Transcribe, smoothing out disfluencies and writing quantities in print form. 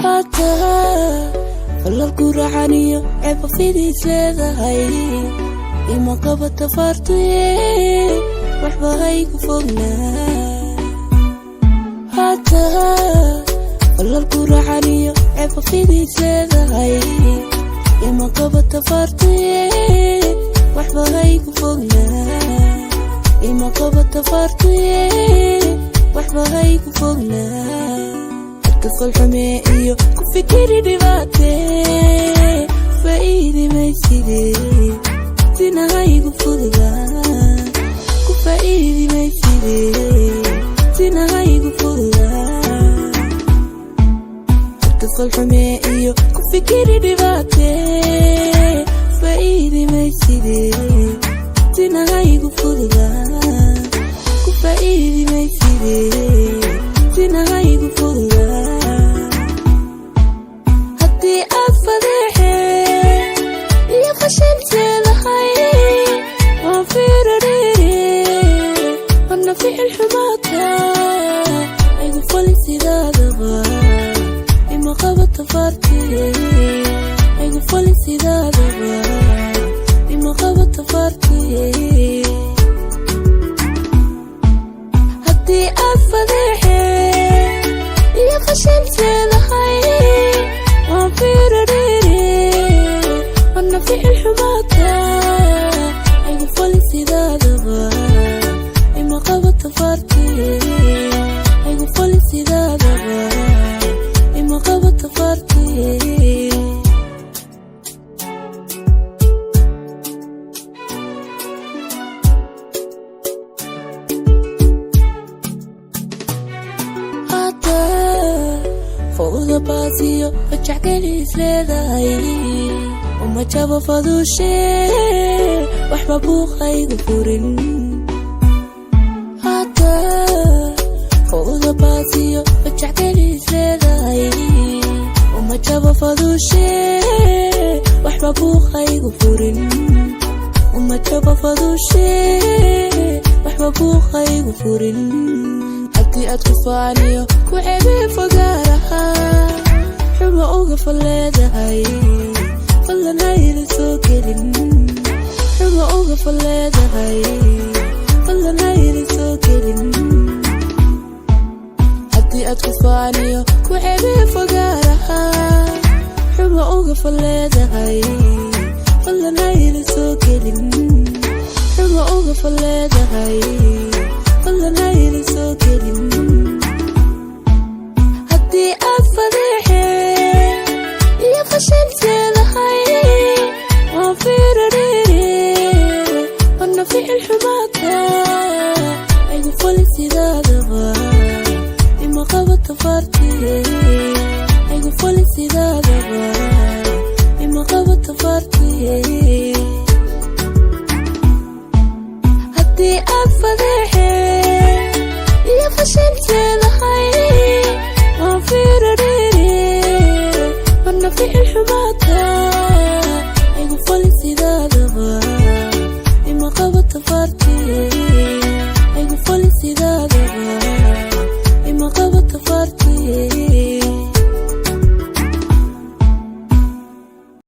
Hataa falalku raxaniyo ceeba fidiis leedahay, ima qabata faartuye, waxba haygu fognaa. Hataa falalku raxaniyo ceeba fidiis leedahay, ima qabata faartuye, waxba haygu fognaa. Ima qabata faartuye, waxba haygu fognaa. Hadda falxume iyo ku fikiri dhibaate, faa'iidi mayside, sinahaygu fududaa. Ku faa'iidi mayside, sinahaygu fududaa. Hadda falxume iyo ku fikiri dhibaate, faa'iidi mayside, sinahaygu fududaa. Ku faa'iidi mayside, sinahaygu fududaa. Haddii aad fadeexe iyo fashil leedahay, waan fiiro dheere, wana ficil xumaata aygu falin sidaadaba. Ima qabata faartiye, aygu falin sidaadaba. Ima qabata faartiye. Haddii aad fadeexe iyo fashil leedahay, waan fiiro dheere, wana ficil xumaata aygu falin sidaadaba. Ima qabata faartiye, aygu falin sidaadaba. Ima qabata faartiye. Hataa fowda baasiyo fajax keliis leedahay, uma jabo faduushe, waxba buuqaygu furin. Hataa fowda baasiyo fajax keliis leedahay, uma jabo faduushe, waxba buuqaygu furin. Uma jabo faduushe, waxba buuqaygu furin. Haddii aad ku faaniyo ku ceebee fogaaraha, xuma uga fal leedahay, fadlan hayla soo gelin. Xuma uga fal leedahay, fadlan hayla soo gelin. Haddii aad ku faaniyo ku ceebee fogaaraha, xuma uga fal leedahay, fadlan hayla soo gelin. Xuma uga fal leedahay, fadlan hayla soo gelin. Haddii aad fadeexe iyo fashil leedahay, waan fiiro dheere, wana ficil xumaata aygu falin sidaadaba. Ima qabata faartiye, aygu falin sidaadaba. Ima qabata faartiye. Haddii aad fadeexe iyo fashil.